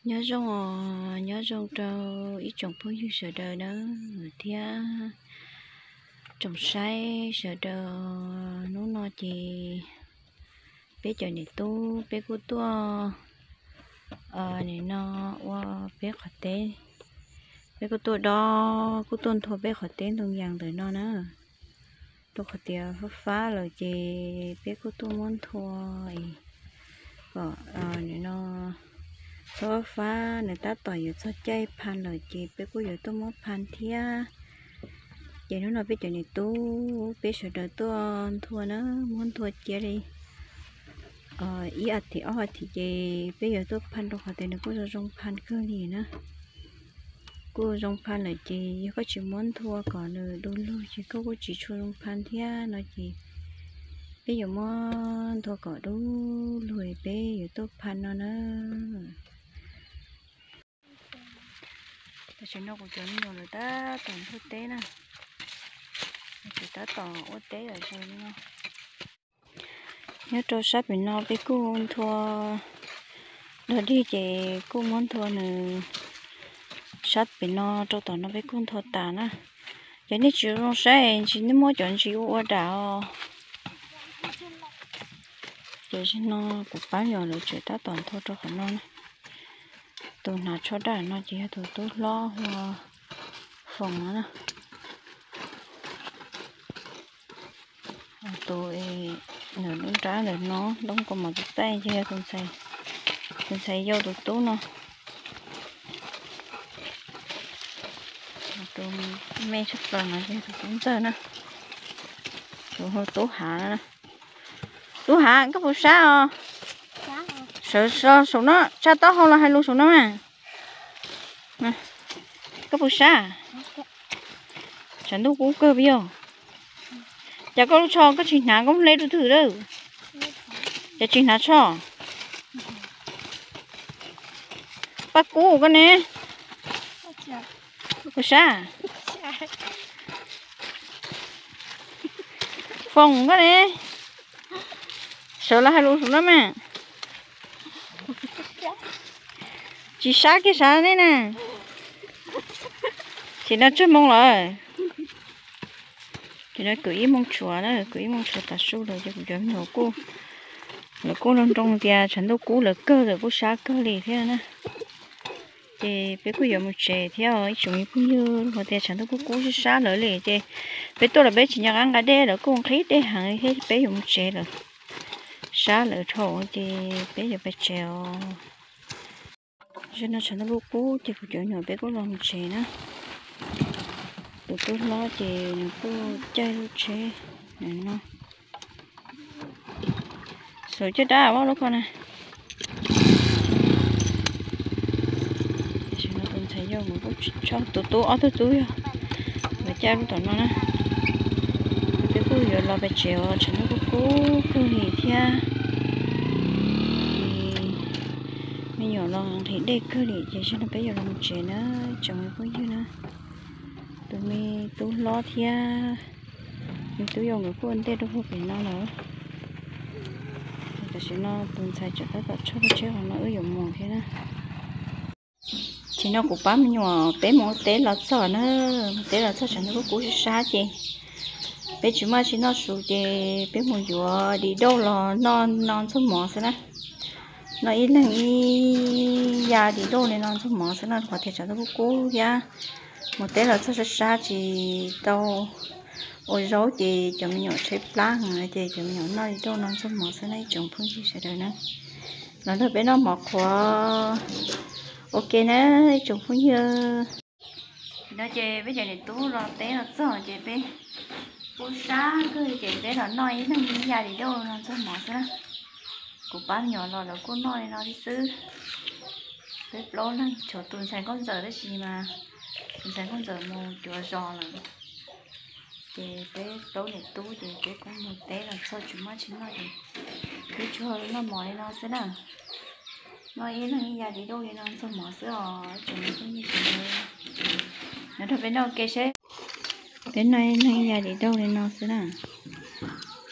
Nyob zoo os, nyob zoo rau ib tsoom phooj ywg sawv daws na, thiab tsoom saib sawv daws. Hnub no ces peb cov niam tub peb kuj tuaj, nim no ua peb qhov teb, peb kuj tuaj dob, kuj tuaj nthua peb qhov teb ntoo yas ntawm no na. Rau qhov tias fab fab lawm ces peb kuj tuaj muab nthua kom nim no txhob fab fab, nws tab tom yuav txog caij phaj lawm ces peb kuj yuav tuaj muab phaj thiab. Ces hnub no peb cov niam tub peb sawv daws tuaj nthua na, muab nthua cia li ib as thiv ob as thiv ces peb yuav tuaj phaj rau qhov tias nws kuj zoo zoo phaj kawg li na. Kuj zoo phaj lawm ces yog koj tsis muab nthua kom nws du lug ces koj kuj tsis tshua zoo phaj thiab no ces peb yuav muab nthua kom du lug peb yuav tuaj phaj no na. Tam sim no kuv cov me nyuam lawv tab tom nthua teb na, tseem tab tom ua teb lawm zoo li no. Nyob rau sab pem no peb kuj nthua dog dig ces kuj muab nthua nws, sab pem no rau tom no peb kuj nthua tas na. Ces nej tsis zoo saib ntsis, nej muab cov ntsis ua ua dam os. Ces no kuv pab me nyuam lawv tseem tab tom nthua rau qhov no na. Tus hnav tsho daj no ces yog tus tub hlob hu ua Foom no na. Tus nws lub nrab ntawm no loob kua mom txaij txaij ces yog tus ntxhais yau tus tub no. Tus me tshaj plaws no ces yog tus tub ntxawg na. Tus hu Tub Hav no na. Tub Hav, koj puas sab os? Sawv saum no, tsa taub hau los hais lus saum no mas. Koj puas sab? Tshav ntuj kub kawg peb yog. Cas koj lub tsho koj tsis hnav koj hle rau twg lawm? Cas tsis hnav tsho? Paj kub koj ne. Koj puas sab? Foom koj ne. Sawv los hais lus saum no mas. Tsis sab kiag sab nej na. Ces no tsawg moo lawm? Ces no kwv ib moo tshuav na, kwv ib moo tshuav tav su lawm ces kuv cov me nyuam kuj, lawv kuj nroo nroo tias tshav ntuj kub lawv kawg lawm, kuj sab kawg li thiab na. Ces peb kuj yuav mus tsev thiab os ib tsoom me phooj ywg, hos tias tshav ntuj kub kub sab sab lawm li ces peb tuaj los peb tsis nco qab nqa dej, lawv kuj nqhis dej heev thiab, peb yuav mus tsev lawm. Sab lawm dhau ces peb yuav pais tsev os. Zaum no tshav ntuj kub kub ces kuv cov me nyuam peb kuj los mus tsev na. Tus tub hlob ces nws kuj caij lub tsheb no. Xav caj dab vaj lub ko na. Tam sim no tus ntxhais yau kuj tso, tus tub, ob tug tub yog lawv caij lub tom no na. Peb kuj yuav los pem tsev os, tshav ntuj kub kub kawg li thiab. Me nyuam los nqhis dej kawg li ces zaum no peb yuav los mus tsev na, tsoom me phooj ywg na. Tus me tub hlob thiab me tub yau nkawd kuj ua ntej rau puag pem no lawm. Tam sim no tus ntxhais tseem tab tom tshoj lub tsheb hauv no wb yuav mus thiab na. Tam sim no kuv pab me nyuam peb mus ua teb los txog na, mus teb los txog tshav ntuj kub kub sab sab ces peb tsis muaj tsi noj su ces peb mus yuav di dauj los noj no ntxuag mov xwb na. Noj ib leeg ib yam di dauj li no ntxuag mov xwb na, qhov tias tshav ntuj kub kub thiab. Mus teb los txog sab sab tsis tau ua zaub ces cov me nyuam tshaib plab heev ces cov me nyuam noj di dauj no ntxuag mov xwb na ib tsoom phooj ywg sawv daws na. Los nrog peb noj mov qhuav ua ke na ib tsoom phooj ywg. Tam sim no ces peb cov niam tub los teb los txog ces peb kuj sab kawg ces peb los noj ib leeg ib yam di dauj no ntxuag mov xwb na. Kuv pab me nyuam los lawv kuj noj li no li xwb. Peb plaub leeg tshuav tus ntxhais nkauj ntxawm tab sis mas tus ntxhais nkauj ntxawm mus cuav zos lawm. Ces peb plaub niam tub ces peb kuj mus teb los txog tsis muaj tsi noj ces peb tsuas noj mov li no xwb na. Noj ib leeg ib yam di dauj li no ntxuag mov xwb os tsoom me phooj ywg sawv daws. Nrog peb noj ke seb. Peb noj ib leeg ib yam di dauj li no xwb na.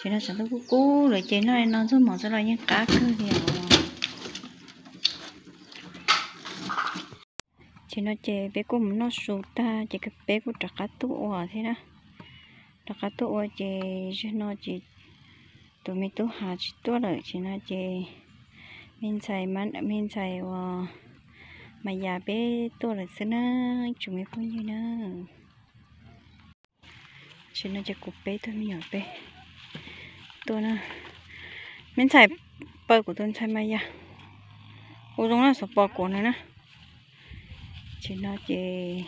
Tam sim no tshav ntuj kub kub lawm ces noj li no ntxuag mov xwb los yeej qab kawg li os. Ces no ces peb kuj mus noj su tag ces peb kuj rov qab tuaj ua thiab na. Rov qab tuaj ua ces zaum no ces tus me tub Hav tsis tuaj lawm, ces no ces me ntxhais, me ntxhais uas Maiv Yas peb tuaj lawm xwb na, ib tsoom me phooj ywg na. Tam sim no ces kuv peb tug me nyuam peb tuaj na. Me ntxhais, pab kuv tus ntxhais Maiv Yas ua zoo na, xav pom kuv nws na. Tam sim no ces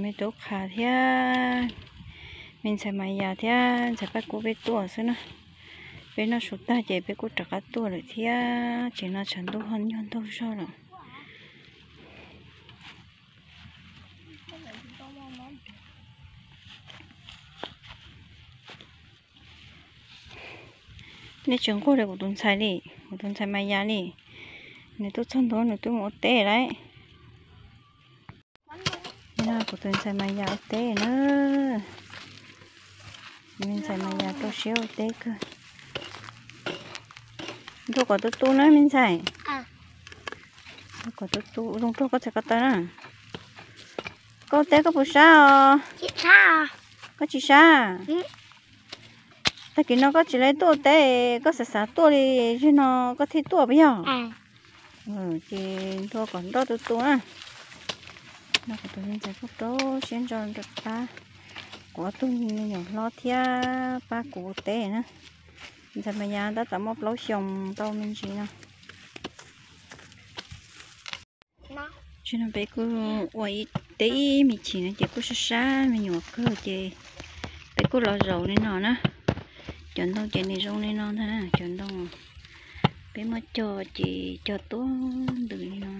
me tub Qha thiab me ntxhais Maiv Yas thiab ntxhais Paj Kub peb tuaj xwb na. Peb noj su tag ces peb kuj rov qab tuaj lawm thiab, tam sim no tshav ntuj ho nyuag ntaug zog lawm. Nej tsis nquag li kuv tus ntxhais li, kuv tus ntxhais Maiv Yas li. Nws tuaj txog ntua nws twb mus ua teb lawm. No kuv tus ntxhais Maiv Yas ua teb na. Me ntxhais Maiv Yas rau siab ua teb kawg. Nrog kom tu tu na me ntxhais. Kom tu tu zoo nrog koj txhais ko taw na. Koj ua teb koj puas sab os? Koj tsis sab? Tag kis no koj tsis lawv tuaj ua teb, koj xav xav tuaj li, zaum no koj thiaj tuaj puas yog? Ces nrog kom nrog tu tu na. No kuv tus me ntxhais kuj rau siab ntso rau pab kuv ob tug me nyuam hlob thiab pab kuv ua teb na. Ntxhais Maiv Yas tab tom muaj plaub xyoos tau me ntsis no. Tam sim no peb kuj ua teb ib me chim no ces kuj sab sab me nyuam kawg ces peb kuj los zaum li no na. Cov ntoo ces nws zoo li no ntag na, cov ntoo peb muab cog ces cog tuab ntws li no.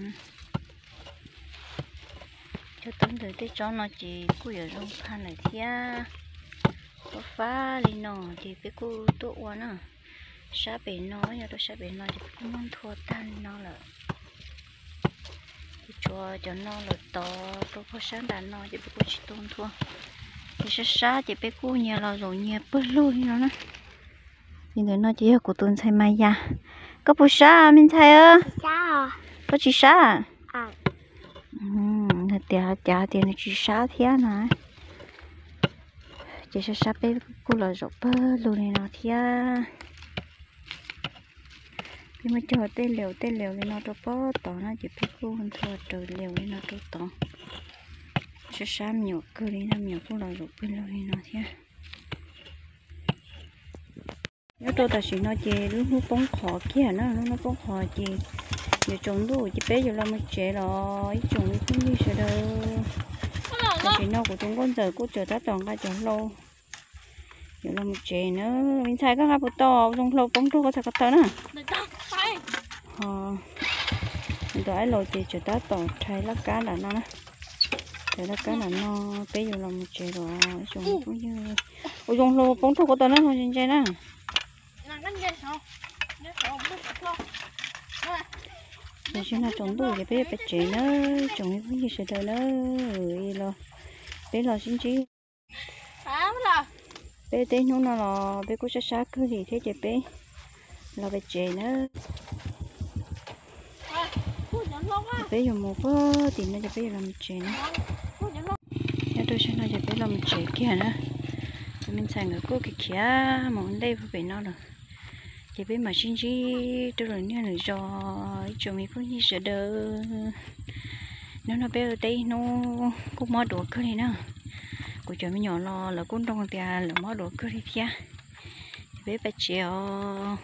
Cog tuab ntws tej tsob no ces kuj yuav zoo phaj lawm thiab. Tuaj fab li no ces peb kuj tuaj ua na. Sab pem no, nyob rau sab pem no ces peb kuj muab nthua tag li no lawm. Ces tshuav cov no lawm tod rau puag sab nram no ces peb kuj tsis tau nthua. Ces sab sab ces peb kuj nyias los zaum nyias pawg lug li no na. Ces ntawm no ces yog kuv tus ntxhais Maiv Yas. Koj puas sab me ntxhais? Koj tsis sab? Tias cav tias nws tsis sab thiab na. Ces sab sab peb kuj los zaum pawg lug li no thiab. Peb muab cog tej liaus tej liaus li no rau pob tod na ces peb kuj nthua raws liaus li no rau tod. Sab sab me nyuam kawg li no, me nyuam kuj los zaum pawg lug li no thiab. Nyob rau tam sim no ces lub hnub poob qho kiag na, lub hnub poob qho ces yuav tsaus ntuj ces peb yuav los mus tsev los ib tsoom me phooj ywg sawv daws. Tam sim no kuv tus nkauj ntxawm kuj tseem tab tom nqa cov hlau yuav los mus tsev na. Me ntxhais koj nqa puas tau? Zoo hlau poob rau koj txhais ko taw na. Ho tus aib laus ces tseem tab tom rhais laj kab nram no na. Rhais laj kab nram no, peb yuav los mus tsev los ib tsoom me phooj ywg. Ua zoo hlau poob rau koj tau na, ntse ntse na. Tam sim no tsaus ntuj ces peb yuav pem tsev na, tsoom me phooj ywg sawv daws na. Los peb los sib ntsib. Peb tej hnub no los peb kuj sab sab kawg li thiab ces peb los pem tsev na. Peb yuav mus puag tim no ces peb yuav los mus tsev na. Nyob rau sab no ces peb los mus tsev kiag na. Tus me ntxhais nkawd kuj khiav khiav mus ua ntej puag pem no lawm. Ces peb mam sib ntsib rau lwm niaj lwm zaus ib tsoom me phooj ywg sawv daws. Hnub no peb ua teb ib hnub kuj mob duav kawg li na. Kuv cov me nyuam los lawv kuj nroo tias lawv mob duav kawg li thiab. Ces peb pem tsev os.